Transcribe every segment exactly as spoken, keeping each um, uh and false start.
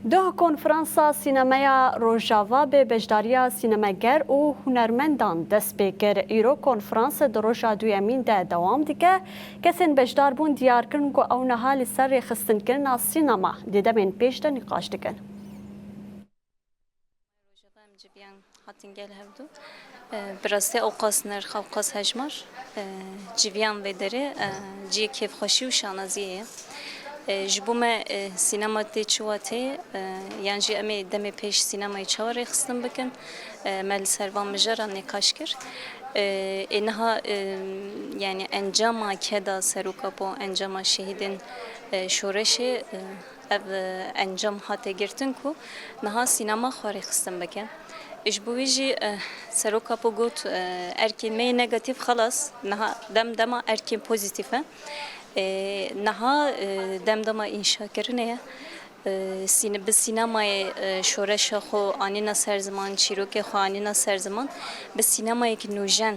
Doh konferansa sînemeya Rojava bi beşdariya sînemeger û hunermendan dest pê kir. Îro konferans di roja duyemîn de dewam dike. Kesên beşdarbûn diyar kirin ku ew niha li ser rêxistinkirina sînema di demên pêş de nîqaş dikin. Rojava em civiyan hatin gel hevdu. E, bi rastî ewqas nirx, ewqas hejmar, e, civiyan vê derê, e, cihê kêfxweşî û şanaziyê ye. E, ji bo me, e, sînema tê çi watê, e, yan jî em ê demê pêş sînemayê çawa rêxistin bikin, e, me li ser van mijaran nîqaş kir. E, ê niha, e, yanî encama keda Serok Apo, encama şehîdên, e, şoreşê, e, ev, e, encam hate girtin ku niha sînema xwe rêxistin bike. Ji bo wî jî, e, Serok Apo got, e, erkên me yê negatîf xelas, niha dem dema erkên pozîtîf e. E, niha, e, dem dema înşakirinê ye. E, sîne-, bi sînemayê, e, şoreşa xwe anîna ser ziman, çîrokê xwe anîna ser ziman, bi sînemayekî nûjen,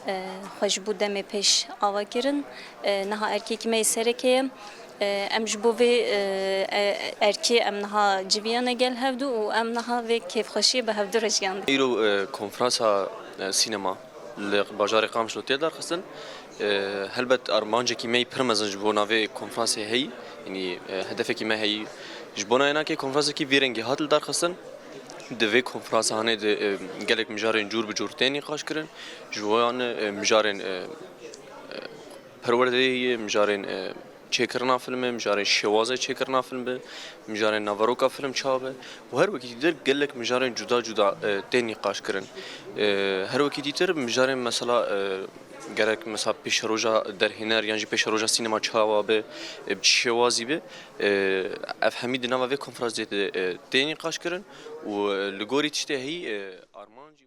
e, xwe ji bo demê pêş ava kirin. E, niha erkekî me yê sereke ye. E, em ji bo vê, e, e, erkê em niha civiyane gel hevdu û em niha vê kêfxweşiyê bi hevdu re jiyan dikin. Îro, e, konferansa, e, sînema li bajarê Qamişlo tê darxistin. E, helbet armancekî me yî pir mezin ji bo navê konferansê heyî, yanî, e, hedefekî me heyî. Ji bona ênakê konferanseke vî rengî hat li darxistin. Di vê konferansa hanê de, e, gelek mijarên cûr bi cûr tên nîqaş kirin. Ji wan, e, mijarên, e, e, perwerdeyê ye, mijarên, e, çêkirina filmê, mijarên şêwazê çêkirina film be, mijarên naveroka film çawa be û her wekî dîtir gelek mijarên cuda cuda, e, tên nîqaş kirin. E, her wekî dîtir mijarên mesela, e, gerek mesela pêşeroja derhêner yan jî pêşeroja sînema çawa be, e, bi çi şêwazî be, e, ev hemî di nava vê konferansê de, e, tên nîqaş kirin û, e, li gorî tiştê heyî, e, armancî